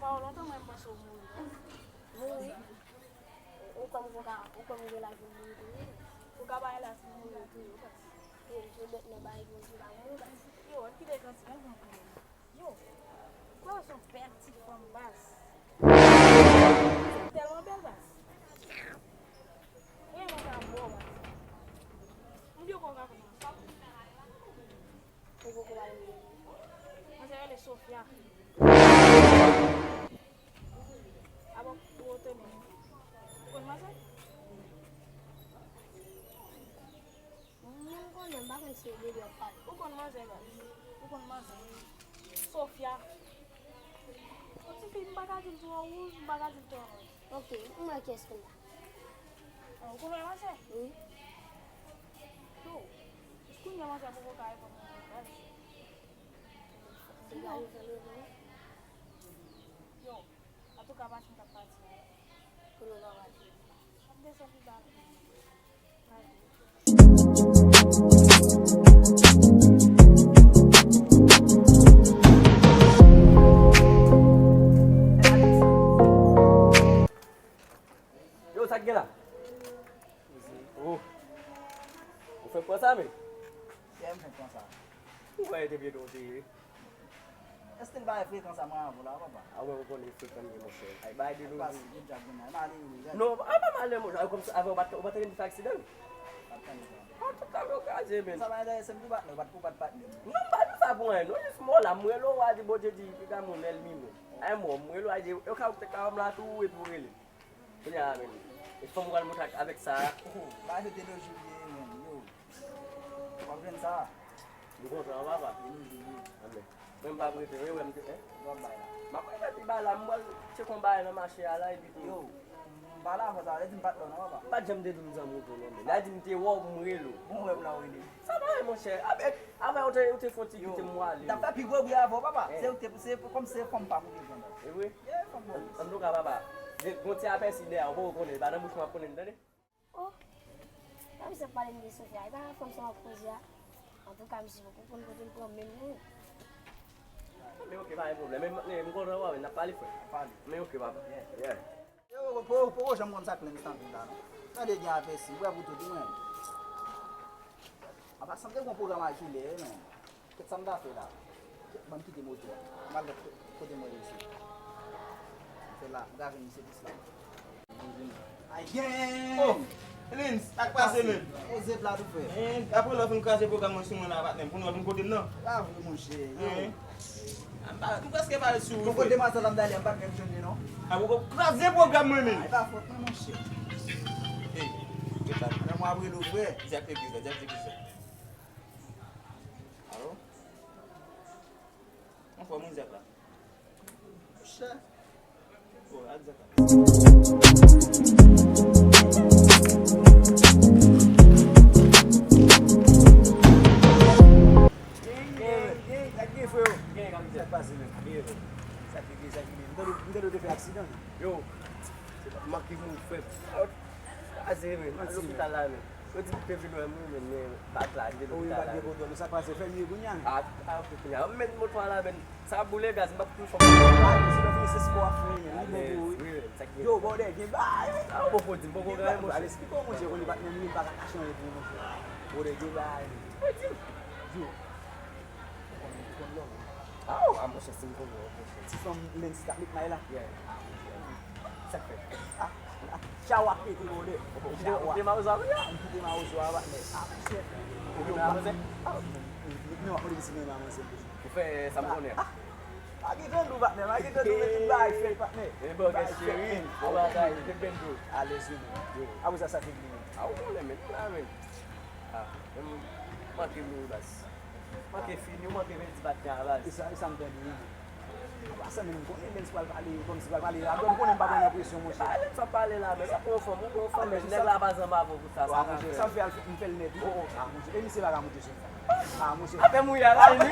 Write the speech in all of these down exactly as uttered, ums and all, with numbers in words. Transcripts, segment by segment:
Pa w lontan, mwen, m panse w mouri. Mouri? Ou kwè m ka, ou kwè m gen laj pou m mouri tou, wi. Ou ka bay laj pou m mouri tou, wi, ou panse? Yo, je bèt nan bay Bondye pa mouri, baz. Yo, ann kite kanti, ann pran konnen. Yo, kwè w se yon bèl ti fanm, baz. Ou tèlman bèl, baz. Ou renmen sa bò, baz. M di w kwè w ka fè yon fanm. Ou poko wè l menm. Manzè rele Sofia. Abò, ou etone. Ou konn manzè? Mwen m konnen, m pa konn si e de l w ap pale. Ou konn manzè, baz. Ou konn manzè. Sofia. Yon ti fi, m pa ka di l twò wouj, m pa ka di l twò wouj. Ok, m wè kiyès kounye a. Ah, ou konn wè manzè? Wi. Yo, jis kounye a manzè poko ka reponn mwen, baz. Degaje w fè l reponn. Yo, antouka, pati m t ap pati a. Kounye w pa pati. M ap desann pi ba. Yo, sa k gen la? Oh. Ou fenk pran sa, men? Kè m fenk pran sa. Ou wè te byen donte ye. Èske l pa frekan sa mwen avè w la, papa? A wè, ou konnen frekan m ye, monchè. Ay, bay de nou. Pase, gen djab gen la. M ale, wi, gade. Non, a pa m ale, monchè. Ay, kòmsi avè w pa t, ou pa t gen fè aksidan. Pa t tande sa. An tout ka, yo kraze, men. Sa pa enterese m tou, patnè. Ou pa t, ou pa t patnè m. Non, m pa di sa pou anyen, non. Jis mò la, m rele w, a di Bondye di, piga moun, ènmi mwen. Ay, mò, m rele w, a di, yo ka ou te ka wè m la tou, epi ou rele. Kounye a, men, e fanm ou pral monte ak, avèk sa a. Oh, ba yo de lo jibye, men, yo. W ap jwenn sa a. Nou kontan, papa. De lo jibye. Amèn. Mwen, m p ap rete, wi, wè, m te, en? W ap bay la. M ap rete pi ba la, m pral tcheke yon bagay nan mache a la, epi tou. Yo, m pale avè w sa, lè di m pa t la w non, papa. M pa t janm te di w m zanmi w tou, non, men. Lè di m te wè w pou m rele w. Bon, wè m la w rele m. Sa pa vre, monchè. Avèk, avè ou te, ou te fè yon ti kite m wale. Yo, m t ap fè pi gwo bri avè w, papa. Eh. Se ou te, se kòm se fanm pa m ou te pran. E vre? Yeah, fanm pa m. An, antouka, papa, gen, gen yon ti apèsi dèyè, ou poko konnen, li pa nan bouch mwen ap konnen, tande? Oh, pa misye ap pale m de Sofia, e pa fanm sa w ap koze a. Antouka, misye poko konn kote l pran menm non. Men ok, pa gen pwoblèm. Men, men, m kontan wè w, n ap pale frè. N ap pale. Men ok, papa. Yeah. Yeah. Yo, poko, poko janm konn sa k Lens t anvi la, non. Tande gen apèsi, bwè pou tout mwen. An pasan, m te gon pwogram a kilè, non. Kèt sa m ta fè la. Ban m kite moto a. M al wè kote mwen resi. M fè la, m ka jwenn misye plis la. Ay, gen! Oh! Lens, sa k pase, men? Koze plat ou fè. Eh, apre lè w fin kraze pwogram mwen sou mwen la, patnè m, kounye a w vin kote m nan. Pa vre, monchè. Yo. Eh. M pa, m prèske pale sou ou, frè. Bon, kote demwazèl la m t ale a, m pa t menm jwenn li, non. A, poko kraze pwogram mwen, men. Ay, pa fòt mwen, monchè. Ey, ey, sa. Nan mwa vre, nou frè. Di ak legliz la, di ak legliz la. Alo? An fòm, wi, Zak la. Monchè. Oh, ak Zak la. Gang, gang, gang. Sa k gen, freo? Gang, gang. Sa k pase, menm? Sa k gen, sa k gen. M tande, m tande w te fè aksidan, non? Yo, se pa manke mouri, frè m. Kraze, men. Al lopital la, men. Yo di m te vin wè m, wi, men, men bak la, m te lopital la. Wi, bak gen pwoblèm. Sa k pase, fè m ye kounye a, men. A, a, ok, kounye a. M met moto a la, men. Sa ap boule gaz, m p ap tou fè. A, men, si nou fini, se spò w ap fè, men. Li bon pou ou, wi. Wi, men, sa k gen. Yo, bòdè, gen bay. Sa ou poko di m, poko gen, monchè. Al esplike w, monchè, konnen patnè m, li pa ka kache anyen pou ou, monchè. Bòdè, gen bay. Mwen di m. Yo. Ou konn, ou konn lòm. Aw, a monchè, si m konn wè w, monchè. Ti fanm Lens k ap met may la. Yeah. A monchè. Sa k fèt? A, a, chawa k pete, brother. Ou kite, ou kite mawozo a, wi, a? M kite mawozo a, patnè. A monchè. Ou kite mawozo? A, non, non, non, m ap mande si m renmen manzè. Ou fè sa m konnen. A, a, pa gen grandou, patnè. Pa gen grandou, men tout bagay fèt, patnè. E bon, cheri. Bon bagay, te bendo. Alèz, wi, men. Yo. Apre sa, sa k regle, men. A, ou konnen, men. La, men. A, men manke mouri, baz. Manke fini, ou manke vin di patnè a, baz. E sa, e sa m tande, wi. An pasan, men m konnen Lens pral pale, kòmsi pral pale. Apre, m konnen m pa pran nan presyon, monchè. A, Lens ap pale la, men. Sa pou yon fanm, ou pou yon fanm, men nèg la pa zanmi avè w pou sa, sa ka fè. Sa m fè al, m fè l nèt, wi. O, o. A, monchè. E misye pa ka monte sou mwen. A, monchè. Apre m wi a la, wi.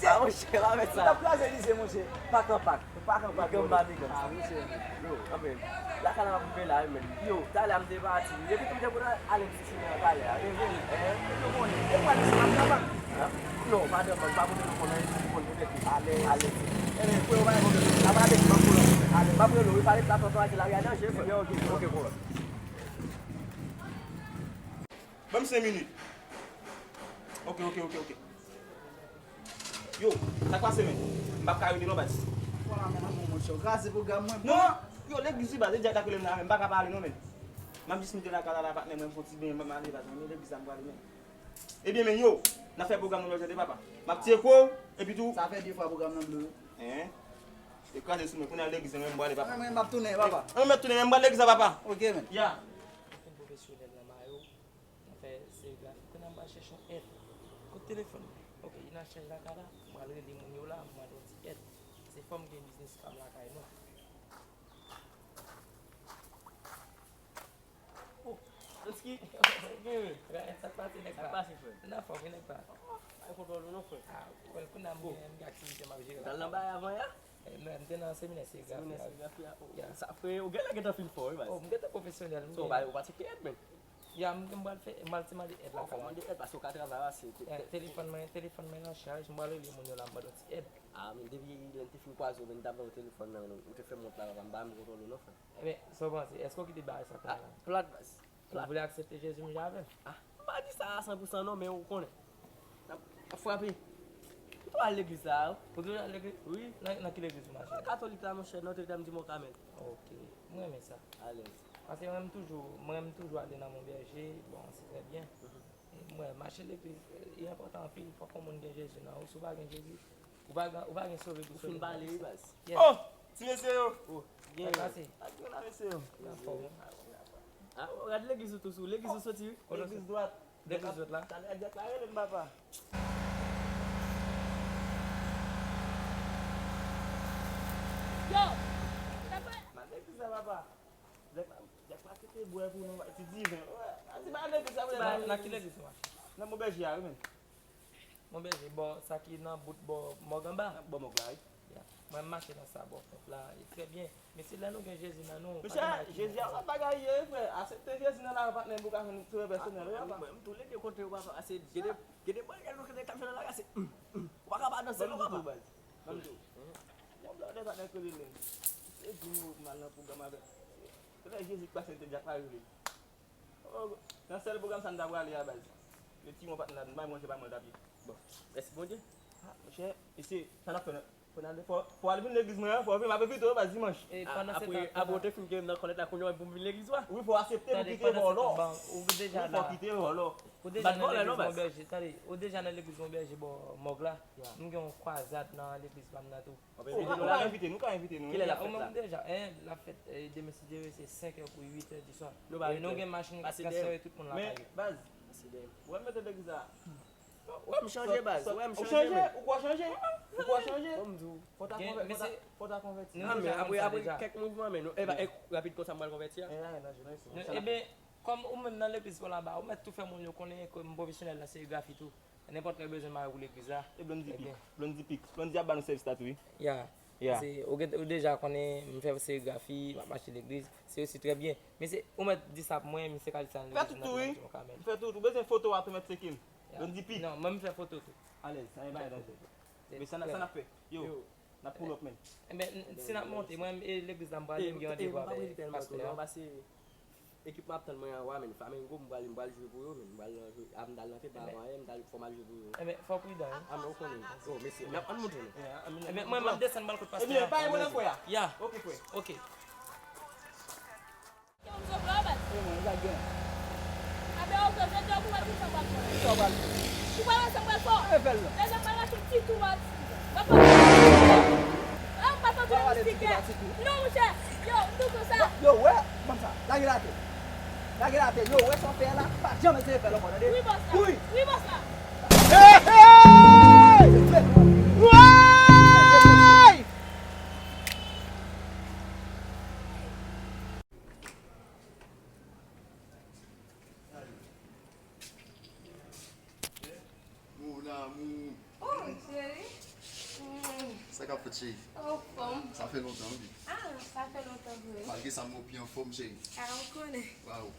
A, monchè, pa fè sa. Li t ap kraze lise, monchè. Pak an pak. Pak an pak, bigam pa bigam. A, monchè. Yo, anfen, lakay la m ap rive la, wi, men. Yo, talè a m te pati. Depi tou m te pou nan ale m ti simen an talè a. Depi, eh, yo konnen. E pou ale sou la m nan bank. An? Non, pa nan bank, pa pote nou konnen, nou konn nou mete. Ale. Ale. Ebyen, frè, ou pa gen pwoblèm. N ap ale. M ap rele w, wi, pale plat ansanm ak lari a danje, frè. Ok, ok, ok. Ban m senk minit. Ok, ok, ok, ok. Yo, sa k pase, men? M p ap ka rete non, baz. Vwala, men, non, monchè, w kraze pwogram mwen. Non, yo, legliz wi, baz, e Jack t ap rele m la, men m pa ka pale non, men. M ap jis moute lakay la, la, patnè mwen, m fè yon ti benyen, m ap ale, baz, men legliz la m prale, men. Ebyen, men, yo, n ap fè pwogram nan lòt jan de papa. M ap tcheke w, epi tou. Sa fè de fwa pwogram nan ble. Hein? E kraze sou mwen, kounye a legliz la, men m prale, papa. Mwen, mwen, m ap tounen, papa. Mwen, mwen, tounen, men m prale legliz la, papa. Ok, men. Ya. Ou fin pwofesyonèl nan mayo. Nan fè serigrafi. Kounye a m pral chèche yon èd. Kot telefòn mwen? Ok, li nan chèj lakay la. M pral rele moun yo la, m mande yon ti èd. Se fò m gen biznis pa m lakay mwen. Oh, Lensky. Sa k pase, nèg pa? Sa k pase, frè? Nan fòm, wi, nèg pa? Ay, kontwòl ou non, frè. Ah, well, kounye a m gen, m gen aktivite m ap jere la. Ou t al nan bagay avan yè? Eh, mwen, m te nan seminè serigrafi a. Seminè serigrafi a, oh. Ya. Sa, frè, ou genlè gentan fin fò, wi, baz. Oh, m gentan pwofesyonèl, m So, ou pa, ou pa tcheke èd, men. Ya, m, m pral fè, m pral te mande èd la. Fò, fò mande èd, paske ou ka travay ase. Eh, telefòn mwen, telefòn mwen nan chaj, m pral rele moun yo la, m mande yon ti èd. Ah, men depi lè n te fin kwaze w, men n t ap ba w telefòn nan, ou te fè m wont la, papa, m pa menm kontwòle w non, frè. Ebyen, sa w panse? Èske w kite bagay sa kounye a la? Plat, baz. Plat. Ou vle aksepte Jezi menm jan avè m? Ah, m pa di sa a san pou san non, men ou konnen. N ap, n ap frape. Ou toujou al legliz la, wi. Ou toujou al legliz? Wi. Nan, nan ki legliz ou mache? Nan katolik la, monchè, Notre Dame du Mont Carmel. Ok. M renmen sa. Alèz. Paske mwen, m toujou, mwen, m toujou ale nan Mont Berger, bon, se trè byen. Mhm. E mwen, mache legliz, e, e enpòtan anpil, fòk yon moun gen Jezi nan ou, si w pa gen Jezi, ou pa gen, ou pa gen sove pou sove. Ou fin pale, wi, baz. Yes. Oh! Ti mesye yo! Oh, byen. Sa k pase? Ak yo la, mesye yo. Nan fòm, wi. Ah, oh, gad legliz ou tou sou, legliz ou soti, wi. Legliz dwat. Legliz dwat la. Talè a Jack la rele m, papa. Yo! Nan legliz la, papa. Jack la, Jack la kite bwè pou nou, ti diven. Wè, a ti ba legliz la, wè. Nan, nan ki legliz ou mache? Nan Mont Berger a, wi, men. Mont Berger, bò, sa ki nan bout bò mòg anba? Bò mòg la, wi. Ya. Mwen, m mache nan sa bò front la, e trè byen. Men se lè nou gen Jezi nan nou, pa gen bagay ki Jezi a lòt bagay ye, frè. Aksepte Jezi nan lavi patnè pou ka jwenn sove pèsonèl, wi, papa. Mwen, m tou leke kote yo, papa. Ase gen de, gen de bagay nou kote k ap jwenn nan lavi a, se, mm, mm. Ou pa ka pa danse, non, papa. Ban m di w. Yon blòdè patnè k rele Lens. Se di nou mal nan pwogram avè. Se lè Jezi k pase, l te Jack la rele. Oh, nan sèl pwogram sa n ta prale a, baz. Yo tiye yon patnè la, nou bay manje pa mwen l t ap ye. Bon, mèsi Bondye. Ah, monchè, mesye, sa n ap fè la? Fò n al, fò, fò al vin legliz mwen an, fò w vin, m ap envite w, baz, dimanch. E pandan se tan, apre, apre w te fin gen nan kòlèt la, kounye a pou m vin legliz ou a? Wi, fò w aksepte m kite vòlò. Ou deja la. Wi, fò w kite vòlò. Ou deja nan legliz Mont Berger, tande, ou deja nan legliz Mont Berger bò mòg la. M gen yon kwazad nan legliz pa m nan tou. Ou ka, ou ka envite nou, ou ka envite nou, wi. Kilè l ap fèt la? Ou menm deja, en, l ap fèt, eh, demen si Dye vle, se senk è pou uit è di swa. E nou gen machin k ap transfere tout moun lakay yo. Men, baz, ou wè m mete legliz la. Wè m chanje, baz, wè m chanje, men. Ou kwè w chanje? Ou kwè w chanje? Fò w ta konvèti, fò w ta, fò w ta konvèti. Non, men apre, apre kèk mouvman, men nou, e pa, e rapid konsa m pral konvèti a. Ebyen, kòm ou menm nan legliz pa w la ba, ou mèt tou fè moun yo konnen ke m pwofesyonèl nan serigrafi tou. Nenpòt lè w bezwen m a ou legliz la. E Blondy Pic, Blondy Pic. Blondy ap ba nou sèvis la tou, wi. Ya. Ya. Se, ou gen, ou deja konnen, m fè serigrafi, m ap mache legliz. Se osi trè byen. Men se, ou mèt di sa pou mwen, misye ka di sa nan legliz nan tou, wi. M fè tout, ou bezwen foto a tou, mèt tcheke m. Ya. Blondy Pic. Non, mwen m fè foto tou. Alèz, sa e bagay danje. Men sa n ap, sa n ap fè? Yo. N ap pull up, men. Enben, si n ap monte, mwen, e legliz la, m prale, m gen randevou avèk pastè a. Ekip m ap tann mwen an, wa, men Flamengo, m pral, m pral jwe pou yo, men m pral nan jwe, a, m t al nan T P avan yè, m t al, fò m al jwe pou yo. Enben, fò w pridan, wi. A, men ou konnen. Oh, mesye, n ap, ann monte, non. Enben, mwen, mwen, m desann, m al kot pastè a. Ebyen, pa yon nan kwè a. Ya. Ok, frè. Ok. Ke moun sou vle w, baz. E mwen, li pa gen. Apre w vle jodi a, pou wè kisa w pral fè. Kisa w pral fè? Ou pral wè sa m pral fè w. Lè jan m pral rache ti tou, baz. M ap pale. Ah, m pa t antre nan ti kè. Non, monchè. Yo, m di w konsa. Yo, wè, ban m sa. Lage l atè. Lage l atè. Yo, wè sa w fè a la, pa janm eseye fè l ankò, tande? Wi, bòs la. Wi. Wi, bòs la. Hey, hey! Woy! Mon amour. Oh, cheri. Mm. Sa k ap fèt, cheri? Anfòm. Sa fè lontan, wi. Ah, sa fè lontan vre. Malgre sa, m wè w pi anfòm, cheri. Ah, ou konnen. Waw.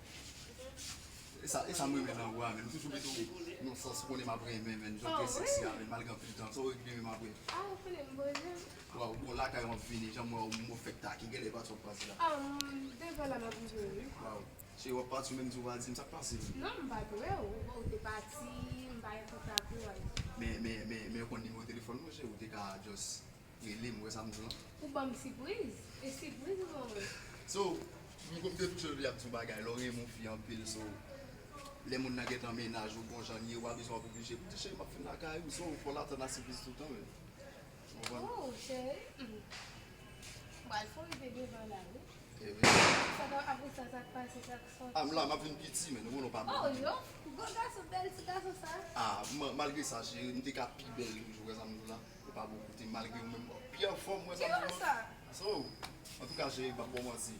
E sa, e sa m renmen nan ou a, men. M toujou mete w nan sans ou konnen m ap renmen, men. Jan w trè seksi a, men. Malgre anpil tan, sa w renmen m ap renmen. Ah, ou konnen m poze m. Waw, bon, Lakay w ap vini, jan mwen w fèk take, genlè pati w ap pase la. Ah, m, devan la m ap rive, wi. Waw. Cheri, w ap pati, ou menm di w pa di m sa k pase. Non, m pa dwe w. Ou te pati, m pa gen kontak ou, wè. Men, men, men, men ou konn nimewo telefòn mwen, cheri, ou te ka just rele m, ou wè sa m di w lan? Ou ban m sipriz. E sipriz ou ban mwen? So, m konn te toujou ap di yon bagay, lè w renmen yon fi anpil, so, lè moun nan gentan mennaj ou, bon jan l ye, ou pa bezwen ap oblije pou di, cheri, m ap fin lakay ou, so, fò w atann a sipriz toutan, men. Ou konprann? Oh, cheri. Mm. M pral fon rive devan la, wi. Sa, apre sa, sa k pase, sa k sòti? Ah, m la, m ap vin piti, men, ou konnen w pa bon. Oh, yo, gwo gason, bèl ti gason sa. Ah, ma-, malgre sa, cheri, m te ka pi bèl toujou, wè sa m di w la. Ou pa bon kote, malgre ou menm, w pi anfòm, wè sa m di w la. Ki sa? So, antouka, cheri, m p ap ba w manti.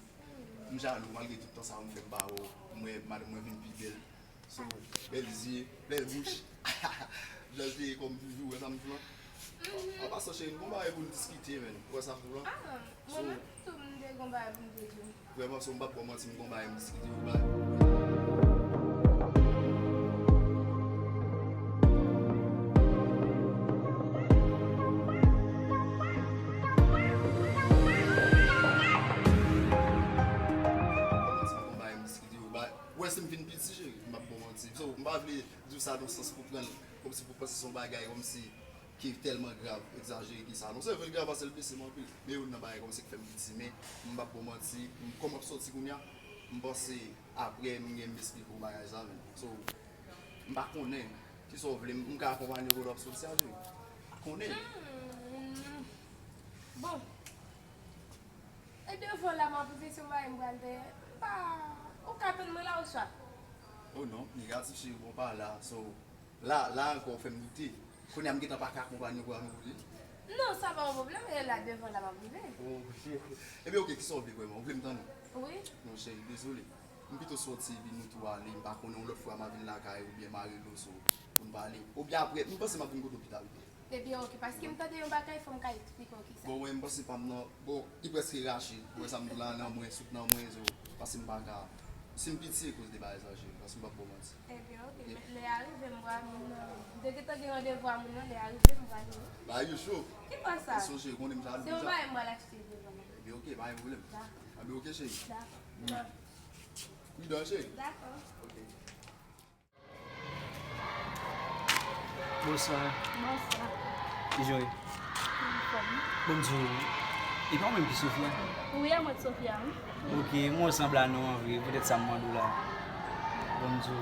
M jalou, malgre tout tan sa a m fè m pa wè w. M wè madanm mwen vin pi bèl. So, bèl zye, bèl bouch. Jan l te ye kòm toujou, wè sa m di w lan. An pasan, cheri, n gon bagay pou n diskite, menn. Ou wè sa m di w lan? Ah, mwen menm tou, m te gon bagay pou m te di w. Vrèman, so, m p ap ba w manti, m gon bagay m diskite, wi, bagay. M gon bagay m diskite, wi, bagay. Ou wè, si m vin piti, cheri, m p ap ba w manti. So, m pa vle di w sa nan sans pou pran l kòmsi pou panse se yon bagay kòmsi ki tèlman grav, egzajere ki sa. Non, se vre l grav paske l blese m anpil, men youn nan bagay kòmsi k fè m piti. Men m p ap ba w manti, m, kòm m ap sòti kounye a, m panse apre m gen m esplike w bagay sa, men. So, m pa konnen kisa w vle, m, m ka akonpanye w kote w ap sòti a, cheri? M pa konnen. Hmm, bon. E devan la m ap rive, se yon bagay m pral fè. M pa, ou ka tann mwen la oswa? Oh non, negatif, cheri, bon pa la. So, la, la ankò w fè m doute. Kounye a m gentan pa ka akonpanye w pou al nan kote. Non, sa pa yon pwoblèm, e la devan la m ap rive. Oh, cheri. Ebyen, oke, kisa w vle vrèman? Ou vle m tann ou? Wi. Non, cheri, dezole. M pito sòti epi nou tou ale. M pa konnen, yon lòt fwa m a vin lakay ou byen mare l oswa pou n pale. Oubyen apre, m panse m ap vin kote w pita pito. Ebyen, oke, paske m tande yon bagay, fò m ka eksplike w kisa. Bon, mwen, m panse pa m nan, bon, li prèske rache. Ou wè sa m di w la, nan mwen, sot nan mwen, so, paske m pa ka, si m piti, se koz de bagay sa, cheri, paske m p ap ba w manti. Ebyen, oke, men lè a rive, m pral, moun nan, m te gentan gen randevou a moun nan, lè a rive, m pral, wi. Ba, yo cho. Ki pa sa? Ou sonje, ou konnen m jalou deja. Se yon bagay m pral achte devan. Ebyen, oke, pa gen pwoblèm. Dakò. Ebyen, oke, cheri. Dakò. Pridan, cheri. Dakò. Oke. Bonswa. Bonswa. Kijan w ye? Anfòm. Bon, m di w, e pa ou menm ki Sofia? Wi, e mwen k Sofia, wi. Oke, mwen sanble a non an vre, poutèt sa m mande w la. Bon, m di w,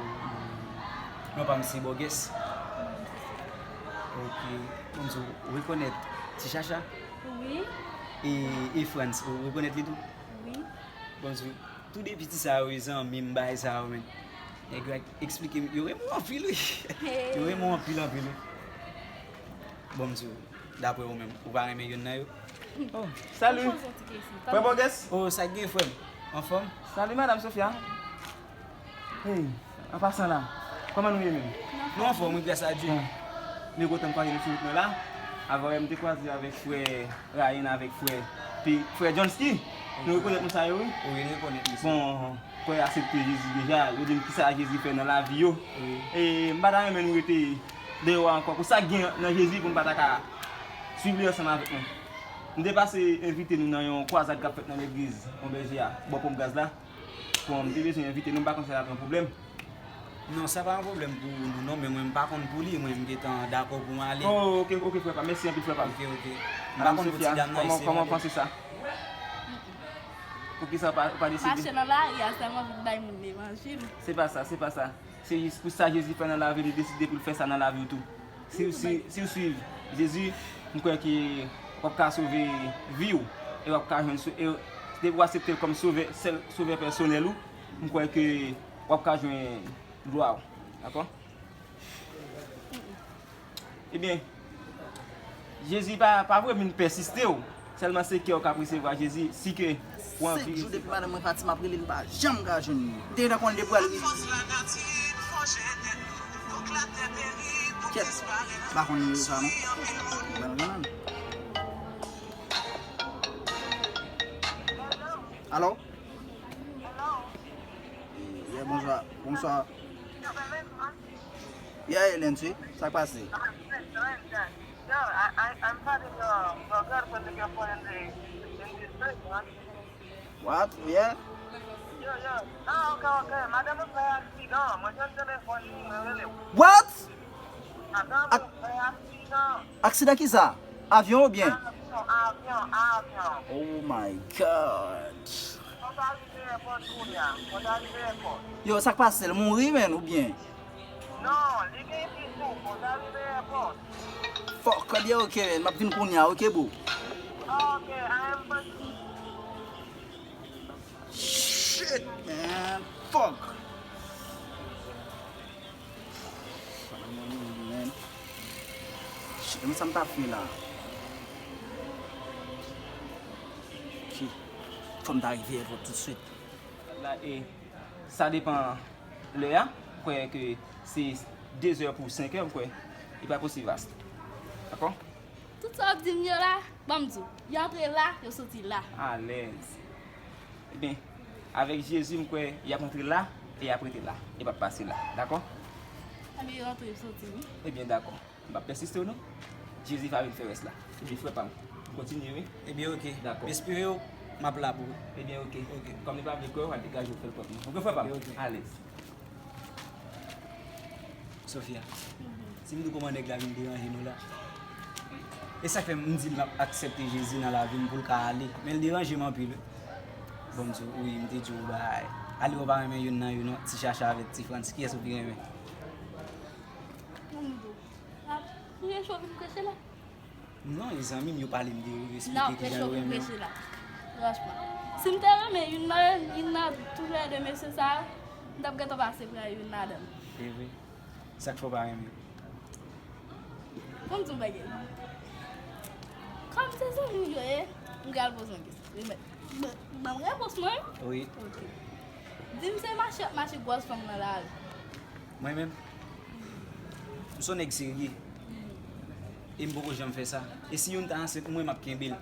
non pa m se Borges. Oke, bon, m di w, ou rekonèt Ti Chacha? Wi. E, e Frantz, ou rekonèt li tou? Wi. Bon, m di w, Tou de piti sa yo, e zanmi m, bagay sa yo, men. Nèg yo eksplike m, yo renmen w anpil, wi. Yo renmen w anpil, anpil, wi. Bon, m di w, daprè ou menm, ou pa renmen youn nan yo? Oh, salut. Frè Borges. Oh, sa k gen, frè m? Anfòm? Salut, madame Sofia. Hey, an pasan la, kòman nou ye menm? Nou anfòm, wi, gras a Dye. Bon, nou kontan m kwaze nou sou wout nou la. Avan yè, m te kwaze avèk frè Ryan, avèk frè P-, frè Johnsky. Nou rekonèt moun sa yo, wi? Wi, nou rekonèt misye. Bon, frè yo aksepte Jezi deja. Yo di m kisa Jezi fè nan lavi yo. Wi. E m pa ta renmen nou rete deyò a ankò. Pou sa k gen nan Jezi, pou n pa ta ka swiv li ansanm avèk nou. M te pase envite nou nan yon kwazad k ap fèt nan legliz Mòn Bèje a, bò ponp gaz la. Bon, m te bezwen envite nou, m pa konn si sa t ap yon pwoblèm. Non, sa pa yon pwoblèm pou nou, non, men mwen, m pa konn pou li, mwen, m gentan dakò pou m ale. Oh, oke, oke, frè pa m. Mèsi anpil, frè pa m. Oke, oke. M pa konn pou ti dam nan, kòman, kòman w panse sa? Poukisa w pa, w pa deside? Mache nan lari a sèlman vin bay moun levanjil. Se pa sa, se pa sa. Se jis pou sa Jezi fè nan lavi, li deside pou l fè sa nan lavi w tou. Si w, si, si w swiv Jezi, m kwè ke w ap ka sove vi w. E w ap ka jwenn so-, e depi w aksepte l kòm sovè, sèl sovè pèsonèl ou, m kwè ke w ap ka jwenn glwa w. Dakò? Ebyen, Jezi pa, pa vle vin pèsiste w. Sèlman se kè w k ap resevwa Jezi, si ke w anvi. Senk jou depi madanm mwen pati, m ap rele l, m pa janm ka jwenn li. M te gentan konnen depi w al rive. Kèt, m pa konn nimewo sa non. Ban m jwenn. Alo? Yeah, bonswa. Bonswa. Yeah, Elency, sa k pase? I, I'm finding your, your girlfriend looking for in the, in the street, man. What? Yeah? Yo, yo. Ah, ok, ok. Madanm mwen fè aksidan. Mwen jwenn telefòn li, mwen rele w. What? Madanm mwen fè aksidan. Aksidan kisa? Avyon oubyen? Avyon, avyon, avyon. Oh my God. Mwen ta rive èpòt kounye a. Mwen ta rive èpòt. Yo, sa k pase l? Mouri, menn, oubyen? Non, li gen plis ou, mwen ta rive èpòt. Fuck, ebyen, ok, menn, m ap vin kounye a, ok, bro? Ok, I am back. Shit, man. Fuck. Shit, men sa m ta fè la. Shit. Fò m ta rive èpòt tout swit. La, e, sa depan lè a. M kwè ke se de zè pou senk è, m kwè. Li pa posib, Vast. Dakò? Tout sa w ap di m yo la, ban m di w, yo antre la, yo soti la. Alèz. Ebyen, avèk Jezi, m kwè y ap antre la e y ap rete la. E p ap pase la. Dakò? Ebyen, yo antre, yo soti, wi. Ebyen, dakò. M p ap pèsiste w non. Jezi va vin fè rès la. Ebyen, frè pa m, m kontinye, wi. Ebyen, ok. Dakò. M espere w, m ap la pou ou. Ebyen, ok. Ok. Kòm li pa vle kwè w, al degaje w fè l pwòp non. Ok, frè pa m? Ebyen, ok. Alèz. Sofia, si m di w kòman nèg la vin deranje nou la? E sa k fè m di l m ap aksepte Jezi nan lavi m pou l ka ale. Men l deranje m anpil, wi. Bon, m di w, wi, m te di w bagay. Ale w pa renmen youn nan yo non, ti Chacha avèk ti Frantz. Kiyès ou pi renmen? Pou m di w. Ap, ou rechofè m preche la? Non, e zanmi m yo pale m de ou, yo eksplike kijan yo renmen w. Preche la. Franchman. Si m te renmen youn nan, youn nan toulède mesye sa yo, m t ap gentan pase pran youn ladan yo. E vre. Sa k fè w pa renmen yo? Pou m di w bagay. Kòm se zanmi m yo ye, m pral poze yon kesyon. Ban m repons mwen. Wi. Ok. Di m se mache ap mache gwòs fanm nan lari. Mwen menm? M se yon nèg serye. E m poko janm fè sa. E si youn ta ansent mwen, m ap kenbe l.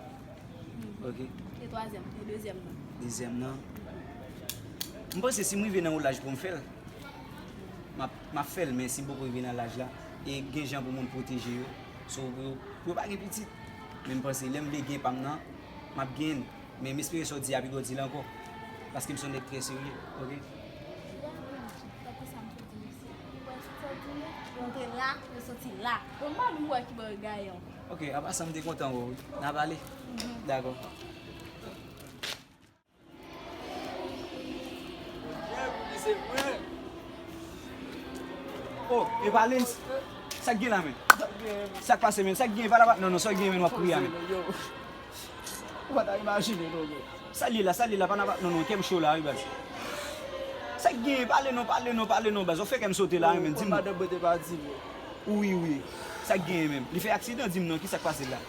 Ok. E twazyèm, e dezyèm nan? Dezyèm nan. M panse si m rive nan yon laj pou m fè l, m ap, m ap fè l, men si m poko rive nan laj la, e gen jan pou moun pwoteje yo. So, pou yo, pou yo pa gen pitit. Men m panse lè m vle gen pa m nan, m ap gen l. Men m espere sa w di a pi bò di l ankò. Paske m se yon nèg trè serye, ok? Lè menm, tankou sa m sot di mesye. Ou wè tout sa w di yo, yo antre la, yo soti la. Bon, m pa menm wè ki bò yo gaye ankò. Ok, apa sa m te kontan wè w wi. N a pale? Dakò. Oh, e pa Lens. Sa k gen la, men? Sa k pase, men? Sa k gen? Pa la pa, non, non, sa k gen, men, w ap kriye a, men. Ou pa ta imajine, non, non. Sa l ye la, sa l ye la, pa nan pa, non, non, kè m cho la, wi, baz. Sa k gen? Pale non, pale non, pale non, baz. W ap fè kè m sote la, wi, men, di m. Madanm mwen te pati, men. Wi, wi. Sa k gen, men? Li fè aksidan, di m non, ki sa k pase la?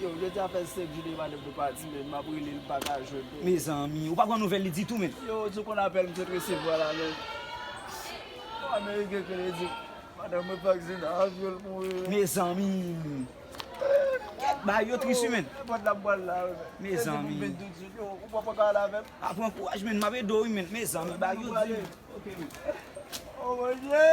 Yo, jodi a fè senk jou depi madanm nou pati, men m ap rele l, m pa ka jwenn li. Mezanmi, ou pa pran nouvèl li ditou, men. Yo, di w konn apèl m sot resevwa la, men. Yon Ameriken ki rele di, madanm mwen fè aksidan avyon, l mouri, men. Mezanmi. Kèt, bagay yo tris wi, men. Nenpòt la m pral la, wi, men. Mezanmi. Yo, ou pa pran kay la avè m? A, pran kouraj, men, m ap ede w, wi, men. Mezanmi, bagay yo di. Ok, men. Oh, Bondye!